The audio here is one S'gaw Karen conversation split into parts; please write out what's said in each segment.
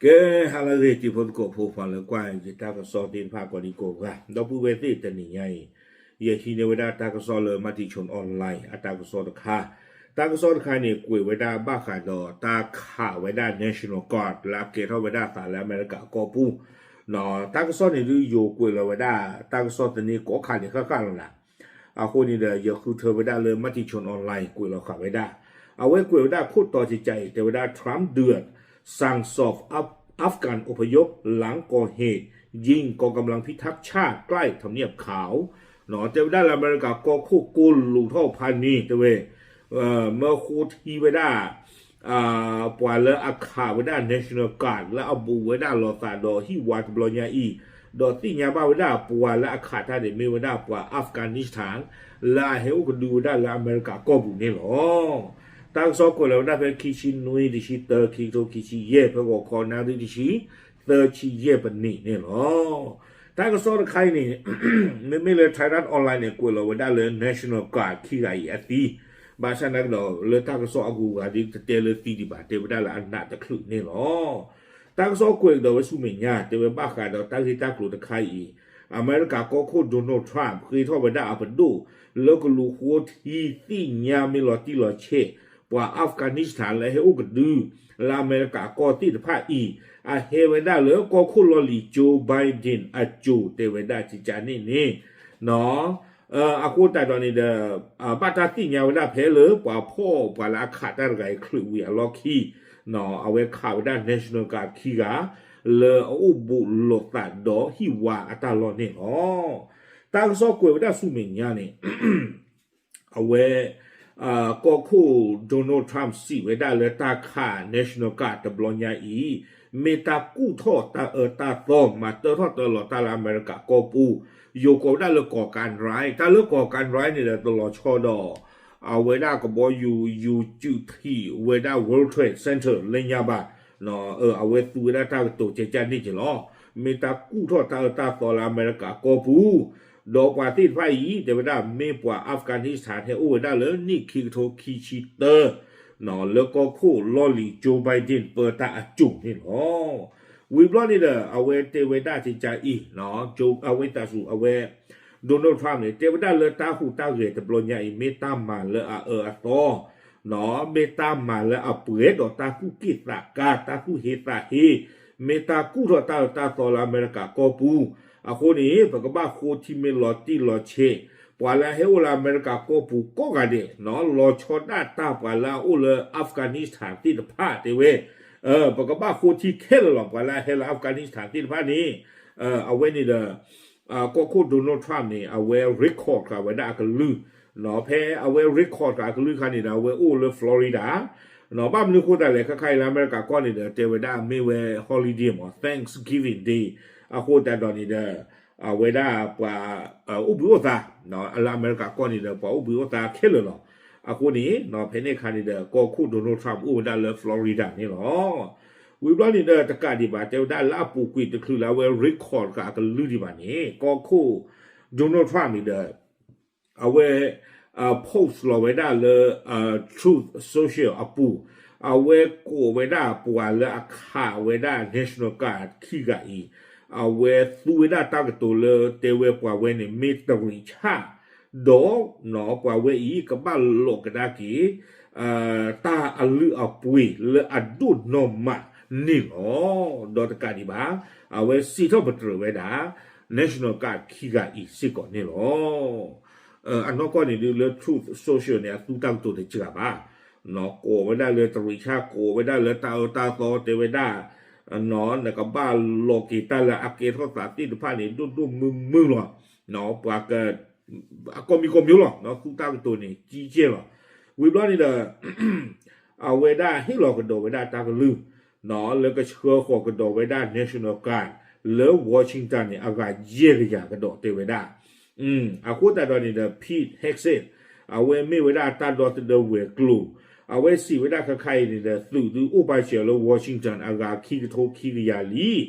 ကဲ ဟါလၢအဂ့ၤ တံၤဖိသကိးဖိ ပှၤလၢကွၢ်ယတၢ်ကစီၣ်သ့ၣ်တဖၣ်ကိးဒံကိးဂၤ ဒီပုၢ်ဝဲၢ်သ့ၣ် တနံၤညါအံၤ ယဟံးန့ၢ်ဝဲဒၣ်တၢ်ကစီၣ်လၢ Matichon Online အတၢ်ကစီၣ်တခါ, တၢ်ကစီၣ်တခါန့ၣ် ကွဲးဝဲဒၣ်ဘၣ်ဃးဒီးတၢ်ခးဝဲဒၣ် National Guard လၢအကဲထီၣ်ဝဲဒၣ်သးလၢအမဲရကၤကီၢ်ပူၤ, တၢ်ကစီၣ်န့ၣ်ဒုးယိၤကွဲးလီၤဝဲဒၣ် တၢ်ကစီၣ်သန့ကိးခါန့ၣ်ဃၣ်ဃၣ်လီၤနၤ အဃိန့ၣ်ဒီး ယဃုထၢဝဲဒၣ်လၢ Matichon Online ကွဲးလီၤဃာ်ဝဲဒၣ်, အဝဲကွဲးဝဲဒၣ်ခိၣ်တီၤကကးအံၤ တဲဝဲဒၣ် Trump ဒုး สั่งสอบอัฟกันอพยพหลังก่อเหตุยิงกองกำลังพิทักษ์ชาติใกล้ทำเนียบขาว တဲဝဲဒၣ်လၢအမဲရကၤကီၢ်ခိၣ်ကိၢ်လူးထီၣ်ဖးန့ၣ် တဲဝဲ မၢဃိထံဝဲဒၣ် ပှၤလၢအခးဝဲဒၣ် National Guard လၢအဘူးဝဲဒၣ်လိာ်သးဒီးဟံၣ်ဝါတဘျီညါအံၤ, ဒီးသ့ၣ်ညါဘၣ်ဝဲဒၣ်ပှၤလၢအခးတၢ်န့ၣ် မ့ၢ်ဝဲဒၣ်ပှၤ Afghanistan လၢအဟဲအိၣ်ကဒုဝဲဒၣ်လၢအမဲရကၤကီၢ်ပူၤန့ၣ်လီၤ. တၢ်ကစီၣ်ကွဲးလီၤဝဲဒၣ်ဖဲခံဆံနွံ တဆံတၢ ခံကထိခံဆံယဲၢ် ဖဲဂီၤခီနၣ်ရံၣ်တဆံ သၢဆံယဲၢ်ပနံးန့ၣ်လီၤ. တၢ်ကစီၣ်တခါအံၤန့ၣ် မ့မ့ၢ်လၢ Thairath Online န့ၣ် ကွဲးလီၤဝဲဒၣ်လၢ National Guard ခံဂၤအံၤအသံ, ဘၣ်ဆၣ်သနာ်က့ဒီး လၢတၢ်ကစီၣ်အဂုၤအဂၤဒ်တတဲလၢသံဒံးဘၣ် တဲဝဲဒၣ်လၢအနးတချုးန့ၣ်လီၤ. တၢ်ကစီၣ်ကွဲးကဒီးဝဲဆူမဲာ်ညါ တဲဝဲဘၣ်ဃးဒီးတၢ်ဂ့ၢ်တၢ်ကျိၤတခါအံၤ, အမဲရကၤကီၢ်ခိၣ် Donald Trump ဃ့ထီၣ်ဝဲဒၣ်အပဒိၣ် လၢကလူၤဃိထံသ့ၣ်ညါမ့ၢ်လီၤတံၢ်လီၤဆဲး ပှၤ Afghanistan လၢအဟဲအိၣ်ကဒု လၢအမဲရကၤကီၢ်သ့ၣ်တဖၣ်အံၤ အဟဲဝဲဒၣ်လၢကီၢ်ခိၣ်လီၢ်လံၤ Joe Biden အစိၤ တဲဝဲဒၣ်ကကန့ၣ်န့ၣ် အဃိသတးဒီးန့ၣ်ဒီး ဘၣ်တၢ်သ့ၣ်ညါဝဲဒၣ်ဖဲလၢပှၤဖီၣ်ပှၤလၢအခးတၢ်တဂၤအံၤချုးဝံၤအလီၢ်ခံ, အဝဲခးဝဲဒၣ် National Guard ခံဂၤ လၢအအိၣ်ဘူးလိာ်သးဒီးဟံၣ်ဝါအတၢ်လီၢ်န့ၣ်လီၤ. တၢ်ကစီၣ်ကွဲးဝဲဒၣ်ဆူမဲာ်ညါန့ၣ် အဝဲ ကီၢ်ခိၣ် Donald Trump စံးဝဲဒၣ်လၢတၢ်ခး National Guard တဘျီညါအံၤ မ့ၢ်တၢ်ကူၣ်ထီၣ်တၢ်အၢတၢ်သီ မၤတၢထီၣ်တၢလီၤတၢ်လၢအမဲရကၤကီၢ်ပူၤ, ယိၤကိးဝဲဒၣ်လၢ ကီၤကၣ်ရၢ, တၢ်လၢ ကီၤကၣ်ရၢ န့ၣ်ဒီး တလီၤဆီဒီး အဝဲဒၣ်ကဘီယူၤ ယူၤစုးထံးဝဲဒၣ် World Trade Center လၢညါဘၣ်, အဝဲသူဝဲဒၣ်တၢ်ကတိၤကကန့ၣ်က့ၤလီၤ. မ့ၢ်တၢ်ကူၣ်ထီၣ်တၢ်အၢတၢ်သီလၢအမဲရကၤကီၢ်ပူၤ, ဒီးပှၤသ့ၣ်တဖၣ်အံၤ တဲဝဲဒၣ်မ့ၢ်ပှၤ Afghanistan ဟဲအိၣ်ဝဲဒၣ်လၢနံၣ်ခံကထိခံဆံတၢ လၢကီၢ်ခိၣ်လီၢ်လံၤ Joe Biden ပၢတၢ်အစိၤန့ၣ်လီၤ. ဝံၤဘျီန့ၣ်ဒီး အဝဲတဲဝဲဒၣ်ကကအံၤ အဝဲသးစူၤ အဝဲ Donald Trump န့ၣ် တဲဝဲဒၣ်လၢတၢ်ဟူးတၢ်ဂဲၤတဘျီညါအံၤ မ့ၢ်တၢ်မၤလၢအအၢအသီ မ့ၢ်တၢ်မၤလၢအပှဲၤဒီးတၢ်သူၣ်က့ၣ်သးကါ တၢ်သူၣ်ဟ့သးဟ့, မ့ၢ်တၢ်ကူၣ်ထီၣ်တၢ်အၢတၢ်သီလၢအမဲရကၤကီၢ်ပူၤ, အဃိန့ၣ် ပကဘၣ်ဃိထံမ့ၢ်လီၤတံၢ်လီၤဆဲး, ပှၤလၢအဟဲအိၣ်လၢအမဲရကၤကီၢ်ပူၤကိးဂၤဒဲး လီၤဆီဒၣ်တၢ်ပှၤလၢအအိၣ်လၢ Afghanistan သ့ၣ်တဖၣ်တဲဝဲ, ပကဘၣ်ဃိထံခဲလၢာ်လီၤ. ပှၤလၢအဟဲလၢ Afghanistan သ့ၣ်တဖၣ်န့ၣ် အဝဲန့ၣ်ဒီး ကီၢ်ခိၣ် Donald Trump န့ၣ် အဝဲ record ဃာ်ဝဲဒၣ်အကလုၢ်, ဖဲအဝဲ record ဃာ်အကလုၢ်ခါန့ၣ်ဒီး အဝဲအိၣ်လၢ Florida, ဘၣ်မနုၤအဃိသတးလဲၣ် ခဲခါအံၤလၢအမဲရကၤကီၢ်န့ၣ်ဒီး တဲဝဲဒၣ်မ့ၢ်ဝဲ holiday မး Thanksgiving Day အဃိသတးဒီးန့ၣ်ဒီး အဝဲဒၣ်ပှၤအိၣ်ဘှံးအိၣ်သါ လၢအမဲရကၤကီၢ်န့ၣ်ဒီး ပှၤအိၣ်ဘှံးအိၣ်သါခဲလၢာ်လီၤ. အဃိန့ၣ် ဖဲန့ၣ်အခါန့ၣ်ဒီး ကီၢ်ခိၣ် Donald Trump အိၣ်ဝဲဒၣ်လၢ Florida န့ၣ်လီၤ. ဝံၤဘျီန့ၣ်ဒီး တကးဒံးဘၣ် တဲဝဲဒၣ်လၢအပူၤကွံာ်တချုးလၢအဝဲ record ဃာ်အကလုၢ်ဒံးဘၣ်န့ၣ် ကီၢ်ခိၣ် Donald Trump န့ၣ်ဒီး အဝဲ post လီၤဝဲဒၣ်လၢ Truth Social အပူၤ, အဝဲကိးဝဲဒၣ်ပှၤလၢအခးဝဲဒၣ် National Guard ခံဂၤအံၤ, အဝဲသူဝဲဒၣ်တၢ်ကတိၤလၢတဲဝဲပှၤဝဲန့ၣ် မ့ၢ်တရံးဆၣ်, ဒီးပှၤဝဲအံၤကဘၣ်လိးကဒါက့ၤ တၢ်အလုၢ်အပှ့ၤလၢအဒိၣ်နီၢ်မးန့ၣ်လီၤ. ဒီးတကးဒံးဘၣ် အဝဲစံးထီၣ်ပတြၢၤဝဲဒၣ် National Guard ခံဂၤအံၤစ့ၢ်ကီးန့ၣ်လီၤ. အနီၢ်ကီၢ်န့ၣ်ဒုးလၢ Truth Social န့ၣ် အသူတၢ်ကတိၤတစှၤဘၣ်, ကိးဝဲဒၣ်လၢတရံးဆၣ် ကိးဝဲဒၣ်လၢတၢ်အၢတၢ်သီ တဲဝဲဒၣ် နကဘၣ်လိးက့ၤတၢ်လၢအကဲထီၣ်သးသ့ၣ်တဖၣ်န့ၣ် ဒိၣ်ဒိၣ်မုၢ်မုၢ်လီၤ. ပှၤက အကီၢ်မံၤကီၢ်မံၤလီၤ သူတၢ်ကတိၤန့ၣ် ကံကဲလီၤ. ဝံၤဘျီန့ၣ်ဒီး အဝဲဒၣ်ဟ့ၣ်လီၤကဒီးဝဲဒၣ်တၢ်ကလုၢ် လၢကဆှၢဃီၤကဒီးဝဲဒၣ် National Guard လၢ Washington န့ၣ် အဂၤယဲၢ်ကယၤကဒီးတဲဝဲဒၣ်. အဃိသတးဒီးန့ၣ်ဒီး Pete Hegseth အဝဲမ့ၢ်ဝဲဒၣ်တၢ်ဒီသဒၢဝဲၤကျိၤ, အဝဲစံးဝဲဒၣ်ခဲခါအံၤန့ၣ်ဒီး သုးဒုးအိၣ်ပာ်စၢၤလၢ Washington အဂၤခံကထိခံကယၤ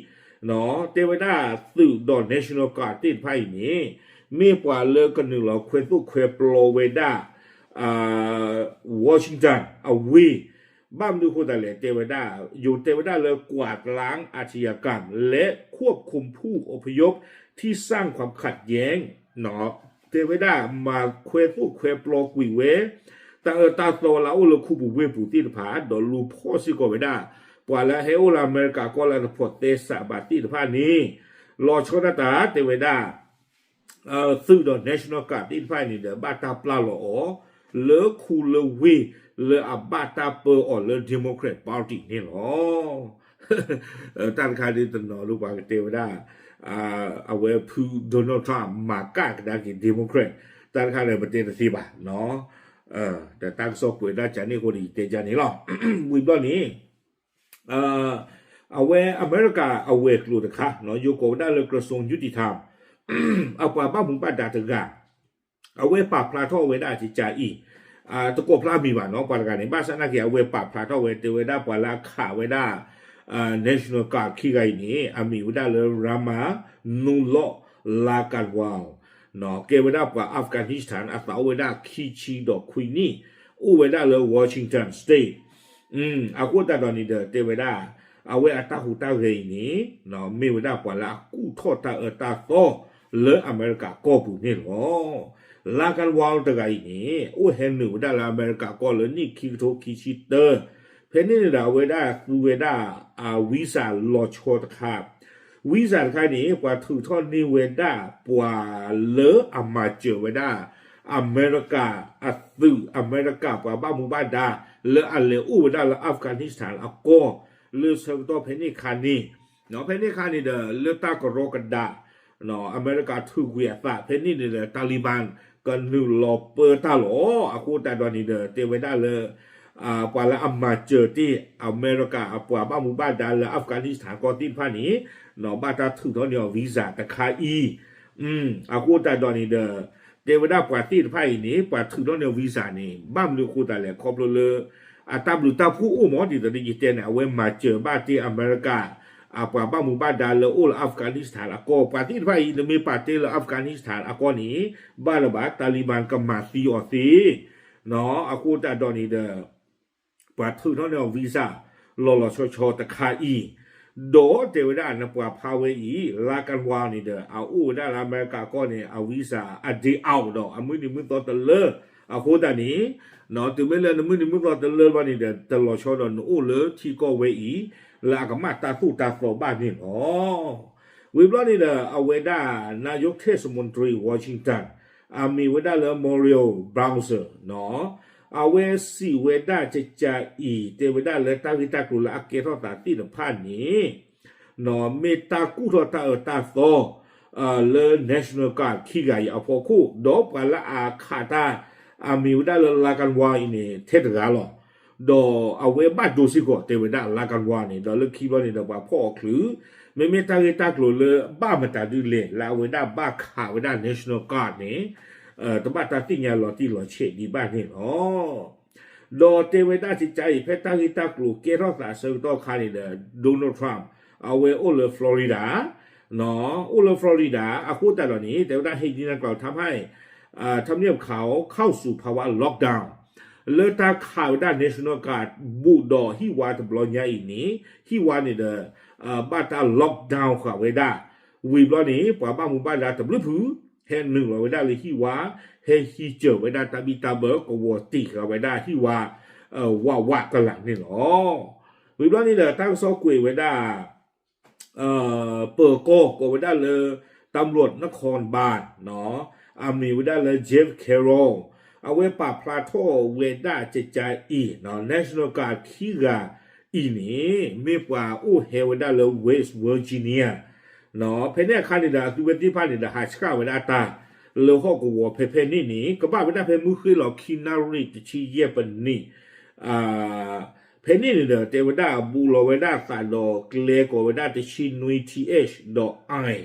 လံ တဲဝဲဒၣ်သုးဒီး National Guard သ့ၣ်တဖၣ်အံၤန့ၣ် မ့ၢ်ပှၤလၢကနုာ်လီၤခွဲးသိၣ်ခွဲးပျီဝဲဒၣ် Washington အဝ့ၢ် ဘၣ်မနုၤအဃိသတးလဲၣ် တဲဝဲဒၣ် ယိၤတဲဝဲဒၣ်လၢ กวาดล้างอาชญากรรม และควบคุมผู้อพยพที่สร้างความขัดแย้ง တဲဝဲဒၣ် မၤခွဲသိၣ်ခွဲပျီကွံာ်ဝဲ တၢ်အၢတၢ်သီလၢအအိၣ်လၢခူပူၤဝ့ၢ်ပူၤသ့ၣ်တဖၣ် ဒီးလူၤဖီၣ်စ့ၢ်ကီးဝဲဒၣ် ပှၤလၢအဟဲအိၣ်လၢအမဲရကၤကီၢ်လၢအတဖိးသဲစးဘၣ်သ့ၣ်တဖၣ်န့ၣ် လီၤဆီဒၣ်တၢ် တဲဝဲဒၣ် သုးဒီး National Guard သ့ၣ်တဖၣ်န့ၣ်ဒီး ဘၣ်တၢ်ပျၢ်လီၤအီၤ လၢခူလၢဝ့ၢ် လၢအဘၣ်တၢ်ပၢအီၤလၢ Democrat Party န့ၣ်လီၤ. တၢ်တခါဒ်တနီၤဒ်ပှၤကတဲဝဲဒၣ် အဝဲဖု Donald Trump မၤကၣ်ကဒါက့ၤ Democrat တၢ်တခါဒီးပတဲတသ့ဘၣ် ဒီးတၢ်ကစီၣ်ကွဲးဒၣ်ကန့ၣ်အဃိဒီး ယတဲကန့ၣ်လီၤ. ဝံၤဘျီန့ၣ် အဝဲအမဲရကၤအဝဲၤကျိၤတခါ ယိၤကိးဝဲဒၣ်လၢ กระทรวงยุติธรรม အပှၤဘၣ်မူဘၣ်ဒါတဂၤ အဝဲပာ်ဖျါထီၣ်ဝဲဒၣ်ကကးအံၤ တကိးဖျါမံၤဘၣ်နီၤ ပှၤတဂၤန့ၣ် ဘၣ်ဆၣ်နာ်က့ အဝဲပာ်ဖျါထီၣ်ဝဲ တဲဝဲဒၣ်ပှၤလၢအခးဝဲဒၣ် National Guard ခံဂၤအံၤန့ၣ် အမံၤဝဲဒၣ်လၢ Ramanullah Lakanwal ကဲဝဲဒၣ်ပှၤ Afghanistan အသးအိၣ်ဝဲဒၣ်ခံဆံဒီးခွံနံၣ် အိၣ်ဝဲဒၣ်လၢ Washington State အဃိသတးဒီးန့ၣ်ဒီး တဲဝဲဒၣ် အဝဲအတၢ်ဟူးတၢ်ဂဲၤအံၤန့ၣ် မ့ၢ်ဝဲဒၣ်ပှၤလၢအကူၣ်ထီၣ်တၢ်အၢတၢ်သီ လၢအမဲရကၤကီၢ်ပူၤန့ၣ်လီၤ. Lakanwal တဂၤအံၤန့ၣ် အိၣ်ဟဲနုာ်ဝဲဒၣ်လၢအမဲရကၤကီၢ်လၢနံၣ်ခံကထိခံဆံတၢ ဖဲန့ၣ်န့ၣ်ဒီး အဝဲဒၣ်သူဝဲဒၣ် visa လီၤဆီတခါ visa တခါန့ၣ် ပှၤထုးထီၣ်န့ၢ်ဝဲဒၣ်ပှၤလၢအမၤစၢၤဝဲဒၣ် အမဲရကၤအသုး အမဲရကၤပှၤဘၣ်မူဘၣ်ဒါ လၢအလဲၤအိၣ်ဝဲဒၣ်လၢ Afghanistan အကီၢ် လၢဆၢကတီၢ်ဖဲန့ၣ်ခါန့ၣ် ဖဲန့ၣ်ခါန့ၣ်ဒီး လၢတၢ်ကရီကဒး အမဲရကၤထုးကွံာ်အသး ဖဲန့ၣ်န့ၣ်ဒီး Taliban ကနုာ်လီၤပၢတၢ်လီၤ. အဃိသတးဒီးန့ၣ်ဒီး တဲဝဲဒၣ်လၢ ပှၤလၢအမၤစၢၤတ့ၢ် အမဲရကၤအပှၤဘၣ်မူဘၣ်ဒါလၢ Afghanistan ကီၢ်သ့ၣ်တဖၣ်န့ၣ် ဘၣ်တၢ်ထုးထီၣ်န့ၢ်အီၤ visa တခါအံၤ အဃိသတးဒီးန့ၣ်ဒီး တဲဝဲဒၣ်ပှၤသ့ၣ်တဖၣ်အံၤန့ၣ် ပှၤထုးထီၣ်န့ၢ်အီၤ visa န့ၣ် ဘၣ်မနုၤအဃိသတးလဲၣ် ခီဖျိလၢ အတၢ်ဘျုးတၢ်ဖှိၣ်အိၣ်မး ဒ်သိးဒီးယတဲန့ၣ် အဝဲမၤစၢၤဘၣ်တ့ၢ်အမဲရကၤ အပှၤဘၣ်မူဘၣ်ဒါလၢအိၣ်လၢ Afghanistan အကီၢ် ပှၤသ့ၣ်တဖၣ်အံၤ နမ့ၢ်ပာ်တ့ၢ်လၢ Afghanistan အကီၢ်န့ၣ် ဘၣ်လၢၤဘၣ် Taliban ကမၤသံအီၤသ့ အဃိသတးဒီးန့ၣ်ဒီး ပှၤထုးထီၣ်န့ၢ်အီၤ visa လီၤလီၤဆီဆီတခါအံၤ, ဒီးတဲဝဲဒၣ်နပှၤဖးဝဲအံၤ Lakanwal န့ၣ်ဒီး အအိၣ်ဝဲဒၣ်လၢအမဲရကၤကီၢ်န့ၣ် အ visa အ day out ဒီး အမုၢ်နံၤမုၢ်သီတလၢ, အဃိသတးန့ၣ် တုၤမ့ၢ်လၢနမုၢ်နံၤမုၢ်သီတလၢဘၣ်န့ၣ်ဒီး တလီၤဆီဒီးနအိၣ်လၢထံကီၢ်ဝဲအံၤ လၢအကမၣ်တၢ်သိၣ်တၢ်သီဘၣ်န့ၣ်လီၤ. ဝံၤဘျီန့ၣ်ဒီး အဝဲဒၣ် นายกเทศมนตรี Washington အမံၤဝဲဒၣ်လၢ Muriel Bowser နီၤ, အဝဲစံးဝဲဒၣ်ကကးအံၤ တဲဝဲဒၣ်လၢတၢ်ဂ့ၢ်တၢ်ကျိၤလၢအကဲထီၣ်သးသ့ၣ်တဖၣ်န့ၣ် မ့ၢ်တၢ်ကူၣ်ထီၣ်တၢ်အၢတၢ်သီ လၢ National Guard ခံဂၤအံၤအဖီခိၣ် ဒီးပှၤလၢအခးတၢ် အမံၤဝဲဒၣ်လၢ Lakanwal အံၤန့ၣ် ထဲတဂၤလီၤ. ဒီးအဝဲဘၣ်ဒိစ့ၢ်ကီး တဲဝဲဒၣ် Lakanwal န့ၣ် ဒီးလၢခံဘျီန့ၣ်ဒီးပှၤဖီၣ်အီၤချုး, မ့မ့ၢ်တၢ်ဂ့ၢ်တၢ်ကျိၤလၢဘၣ်မတၤဒုလဲၣ် လၢအဝဲဒၣ်ဘၣ်ခးဝဲဒၣ် National Guard န့ၣ် တဘၣ်တၢ်သ့ၣ်ညါလီၤတံၢ်လီၤဆဲးဒံးဘၣ်န့ၣ်လီၤ. ဒီးတဲဝဲဒၣ်ကကးအံၤ ဖဲတၢ်ဂ့ၢ်တၢ်ကျိၤကဲထီၣ်သးအဆၢကတီၢ်ခါန့ၣ်ဒီး Donald Trump အဝဲအိၣ်လၢ Florida အိၣ်လၢ Florida အဃိသတးဒီးန့ၣ် တဲဝဲဒၣ် ဟ့ၣ်ဒံးနၤကျိာ်ထါဖၣ် ทำเนียบขาวเข้าสู่ภาวะ lockdown လၢတၢ်ခးဝဲဒၣ် National Guard ဘူးဒီးဟံၣ်ဝါတဘျီညါအံၤန့ၣ် ဟံၣ်ဝါန့ၣ်ဒီး ဘၣ်တၢ် lockdown ဃာ်ဝဲဒၣ်, ဝံၤဘျီန့ၣ် ပှၤဘၣ်မူဘၣ်ဒါတဘျုးဖု ဟဲနုာ်လီၤဝဲဒၣ်လၢဟံၣ်ဝါ, ဟဲဟံးစၢၤဝဲဒၣ်တၢ်ဘံၣ်တၢ်ဘၢ ကဝီၤတံၢ်ဃာ်ဝဲဒၣ်ဟံၣ်ဝါ ဝးဝးကလးန့ၣ်လီၤ. ဝံၤဘျီန့ၣ်ဒီး တၢ်ကစီၣ်ကွဲးဝဲဒၣ် ပၢၤကီၢ်ကိးဝဲဒၣ်လၢ ตำรวจนครบาล နီၤ, အမံၤဝဲဒၣ်လၢ Jeff Carroll အဝဲပာ်ဖျါထီၣ်ဝဲဒၣ်ကကးအံၤ National Guard ခံဂၤအံၤန့ၣ် မ့ၢ်ပှၤအိၣ်ဟဲဝဲဒၣ်လၢ West Virginia နီၤ, ဖဲန့ၣ်အခါန့ၣ်ဒီး အသုဝဲသ့ၣ်တဖၣ်န့ၣ်ဒီး ဟးဆှၣ်ဝဲဒၣ်တၢ် လၢဟီၣ်ကဝီၤဖဲဖဲန့ၣ်န့ၣ် ကဘၣ်ဝဲဒၣ်ဖဲမုၢ်ဃ့ၢ်လီၤခံနၣ်ရံၣ်တဆံယဲၢ်ပနံး ဖဲန့ၣ်န့ၣ်ဒီး တဲဝဲဒၣ်ဘူးလီၤဝဲဒၣ်သးဒီးကျဲၤကိးဝဲဒၣ်တဆံနွံ th ဒီး I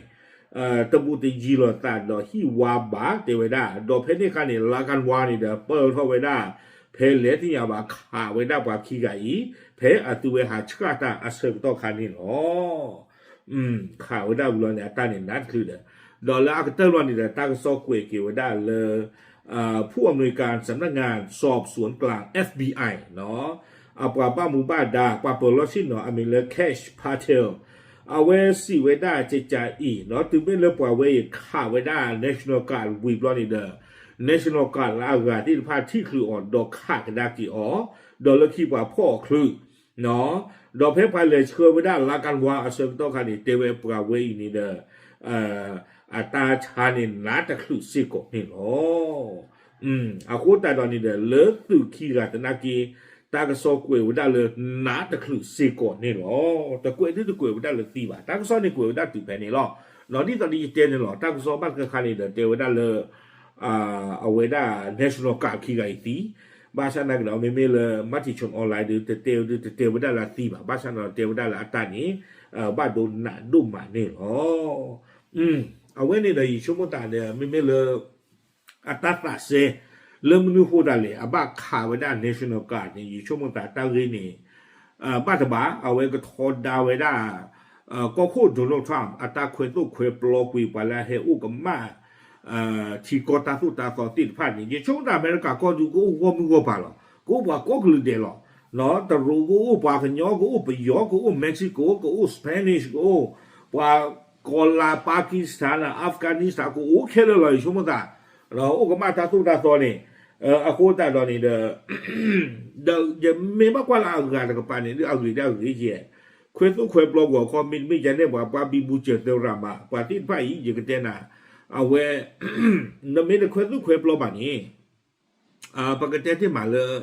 တဘူးတယံၤလီၤသးဒီးဟံၣ်ဝါဘၣ် တဲဝဲဒၣ်, ဒီးဖဲန့ၣ်အခါန့ၣ် Lakanwal န့ၣ်ဒီး ပၢၢ်ထီၣ်ဝဲဒၣ် ဖဲလဲၤသ့ၣ်ညါဘၣ်ခးဝဲဒၣ်ပှၤခံဂၤအံၤ ဖဲအသုဝဲဟးဆှၣ်တၢ်အဆၢကတီၢ်ခါန့ၣ်လီၤ. ခးဝဲဒၣ်ဝံၤလီၤန့ၣ် အတၢ်န့ၣ်နးတချုးဒီး, ဒီးလၢအကတၢၢ်လီၤန့ၣ်ဒီး တၢ်ကစီၣ်ကွဲးက့ၤဝဲဒၣ်လၢ ผู้อำนวยการสำนักงานสอบสวนกลาง FBI နီၤ, အပှၤဘၣ်မူဘၣ်ဒါ ပှၤပၢၤလီၢ်ဆ့ၣ်နီၤ အမံၤလၢ Kash Patel အဝဲစံးဝဲဒၣ်ကကးအံၤ ဒီးတုၤမ့ၢ်လၢပှၤဝဲအံၤခးဝဲဒၣ် National Guard ဝံၤဘျီန့ၣ်ဒီး National Guard လၢအဂၤသ့ၣ်တဖၣ်ထံၣ်ချုးအီၤ ဒီးခးကဒါက့ၤအီၤ ဒီးလၢခံပှၤဖီၣ်အီၤချုး ဒီးဖဲပှၤလဲၤဆှၢဝဲဒၣ်လါကနဝါအဆၢကတီၢ်ခါန့ၣ် တဲဝဲပှၤဝဲအံၤန့ၣ်ဒီး အတၢ်ဆါန့ၣ်နးတချုးစ့ၢ်ကီးန့ၣ်လီၤ. အဃိသတးဒီးန့ၣ်ဒီး လၢသုးခံဂၤသနာ်က့ တၢ်ကစီၣ်ကွဲးဝဲဒၣ်လၢနးတချုးစ့ၢ်ကီးန့ၣ်လီၤ. တကွဲးဒုတကွဲးဝဲဒၣ်လၢသံဘၣ်. တၢ်ကစီၣ်န့ၣ်ကွဲးဝဲဒၣ်တုၤဖဲန့ၣ်လီၤ. ဒ်သိးဒီးယတဲန့ၣ်လီၤ. တၢ်ကစီၣ်ဘၣ်တခါခါန့ၣ်ဒီးတဲဝဲဒၣ်လၢ အဝဲဒၣ် National Guard ခံဂၤအံၤသံ, ဘၣ်ဆၣ်သနာ်က့ဒီး မ့မ့ၢ်လၢ Matichon Online ဒီး တတဲဝဲဒၣ်လၢအသံဘၣ်. ဘၣ်ဆၣ်ဒီးတဲဝဲဒၣ်လၢအတၢ်န့ၣ် ဘၣ်ဒိနးဒိၣ်မးန့ၣ်လီၤ. အဝဲန့ၣ်ဒီးယဆိကမိၣ်သးဒီး မ့မ့ၢ်လၢ အတၢ်သးစဲ လၢမနုၤဃိသတးလဲၣ် အဘၣ်ခးဝဲဒၣ် National Guard န့ၣ် ယဆိကမိၣ်သးတၢ်ဂ့ၢ်န့ၣ် ဘၣ်တဘၣ် အဝဲကထီဒါဝဲဒၣ် ကီၢ်ခိၣ် Donald Trump အတၢ်ခွဲသိၣ်ခွဲပျီကွံာ်ပှၤလၢအဟဲအိၣ်ကမၣ် ထံကီၢ်တၢ်သိၣ်တၢ်သီသ့ၣ်တဖၣ်န့ၣ် ယဆိကမိၣ်သးအမဲရကၤကီၢ်ဒုးကအိၣ်ဂီၢ်မုၢ်ဂီၢ်ပၤလီၤ. ကအိၣ်ပှၤကိးကလုာ်ဒဲးလီၤ. တရူးကအိၣ် ပှၤကညီကအိၣ် ပယီၤကအိၣ် Mexico ကအိၣ် Spanish ကအိၣ် ပှၤကီၤလၤ Pakistan Afghanistan ကအိၣ်ခဲလၢာ်လီၤ ယဆိကမိၣ်သး အိၣ်ကမၣ်တၢ်သိၣ်တၢ်သီန့ၣ် အဃိသတးဒီးန့ၣ်ဒီး ဒီးယမ့ၢ်ဘၣ်ကွၢ်လၢအဂၤတကပၤန့ၣ် ဒ်အဂ့ၤဒ်အဂ့ၤယဲၢ် ခွဲသိၣ်ခွဲပျီကွံာ်အခီ မ့တမ့ၢ်ယၤနဲၣ်ပှၤ ပှၤဘံဘူစၢၤသရၣ်မး ပှၤသ့ၣ်တဖၣ်အံၤ ယကတဲနၤ အဝဲ နမ့ၢ်တခွဲသိၣ်ခွဲပျီဘၣ်န့ၣ် ပကတဲတ့ၢ်မးလၢ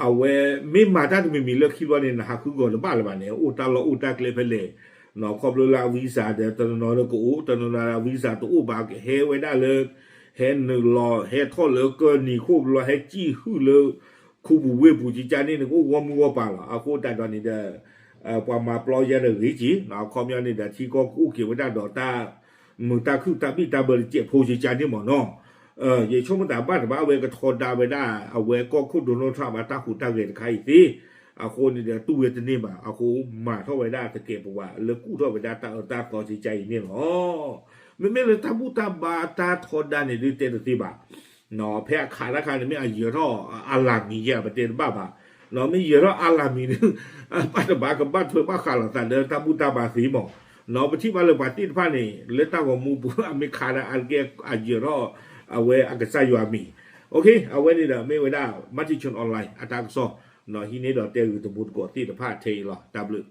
အဝဲမ့ၢ်မၤတၢ်တမံၤမံၤလၢခံဘျီန့ၣ် နဟးဃုဂီၤတဘၣ်လၢၤဘၣ်န့ၣ် အိၣ်တၢ်လီၢ်အိၣ်တၢ်ကျဲဖဲလဲၣ် ခီဖျိလၢ visa ဒီးတနီၤနီၤလၢကအိၣ် တနီၤနီၤ visa တအိၣ်ဘၣ် ကဟဲဝဲဒၣ်လၢ ဟဲနုာ်လီၤ ဟဲထီၣ်လၢကၢၢ်နံၤခိၣ်ဘျီ ဟဲစံၣ်ဟုၣ်လၢ ခူပူၤဝ့ၢ်ပူၤ ကကန့ၣ် နကအိၣ်ဂီၢ်မုၢ်ဂီၢ်ပၤလီၤ. အဃိသတးဒီးန့ၣ်ဒီး ပှၤမၤပျီယၤဒီးဂ့ၤက့ၤ အခီပညီန့ၣ်ဒီး ထံကီၢ်ကအိၣ်က့ၤဝဲဒၣ်ဒီးတၢ် မုာ်တၢ်ခုၣ်တၢ်ဘံၣ်တၢ်ဘၢတစဲးဖိကကန့ၣ်မ့ၢ်နီၤ ယဆိကမိၣ်သးဘၣ်တဘၣ် အဝဲကထီဒါဝဲဒၣ် အဝဲကီၢ်ခိၣ် Donald Trump အတၢ်ဟူးတၢ်ဂဲၤတခါအံၤသ့ အဃိန့ၣ်ဒီး တူၢ်ဝဲတန့ၢ်ဘၣ် အဃိမၤထီၣ်ဝဲဒၣ်သကဲးပဝး လၢကူၣ်ထီၣ်ဝဲဒၣ်တၢ်အၢတၢ်သီကကါအံၤန့ၣ်လီၤ. မ့မ့ၢ်လၢတၢ်ဘူၣ်တၢ်ဘါတၢ်ထီဒါန့ၣ်ဒုးတဲတသ့ဘၣ် ဖဲအခးတၢ်ခါန့ၣ်မ့ၢ်အယၢၤထီၣ်အလၢ်မံၤယဲၢ် ပတဲတဘၣ်ဘၣ် မ့ၢ်ယၢၤထီၣ်အလၢ်မံၤဒုး ဘၣ်တဘၣ်ကဘၣ်ထွဲဘၣ်ဃးလိာ်သးလၢတၢ်ဘူၣ်တၢ်ဘါသ့မး ပထံၣ်ဘၣ်လၢပှၤသ့ၣ်တဖၣ်န့ၣ် လၢတၢ်ဂီၤမူပူၤ အမ့ၢ်ခးဒၣ်အါတက့ၢ် အယၢၤထီၣ် အဝဲအကစၢ်ယွၤအမံၤ အဝဲန့ၣ်ဒီးမ့ၢ်ဝဲဒၣ် Matichon Online အတၢ်ကစီၣ် ဟံးန့ၢ်ဒီးတဲဂ့ၤတမူတကိးသ့ၣ်တဖၣ်ထဲအံၤလီၤ. တၢ်ဘျုး